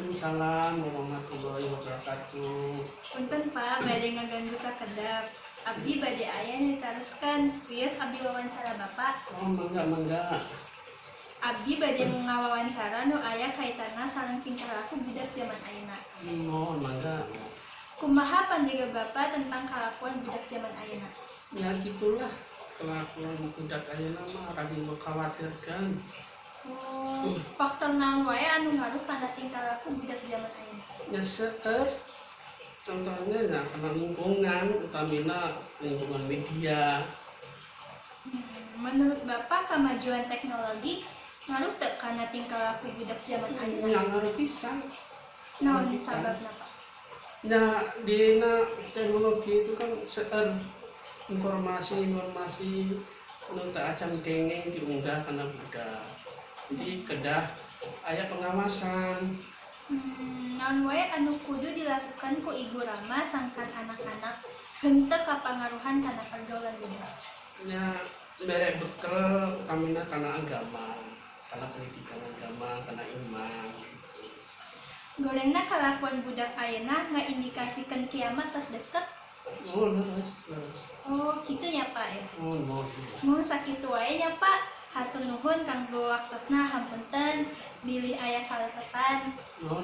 Waalaikumsalam warahmatullahi wabarakatuh. Punten, Pak, bade ngaganggu sakedap. Abdi bade aya nu diteruskeun. Wios abdi wawancara Bapak? Oh, mangga, mangga. Abdi bade ngawawancara nu aya kaitanna sareng tingkah laku budak zaman ayeuna. Oh, mangga. Kumaha panjaga Bapak tentang kalakuan budak zaman ayeuna? Ya gitulah, kelakuan budak ayeuna mah rada mengkhawatirkan. Oh, faktor naon wae anu ngaruh kana tingkah laku budak zaman ayeuna? Ya seueur. Contohnya ya karena lingkungan, utamina lingkungan media. Menurut Bapak, kemajuan teknologi ngaruh teu kana tingkah laku budak zaman ayeuna? Yang ngaruh pisan. Naon Ngaruh pisan. Sababna, Pak? Ya, dina teknologi itu kan seueur informasi-informasi nu teu acan kenging diunggah kana budak. Jadi kedah aya pengawasan. Naon wae anu kudu dilakukan ku ibu rama sangkan anak-anak henteu kapangaruhan kana pergaulan bebas? Ya, mere bekel utamina kana agama, kana pendidikan agama, kana iman. Gorengna kalakuan budak ayeuna ngaindikasikeun kiamat tos deket? Oh, leres, leres. Oh, kitu nya, Pak, ya. Oh, no. Mun sakitu wae nya, Pak. Hatur nuhun kanggo waktosna, hapunten bilih aya kaleretan. Oh.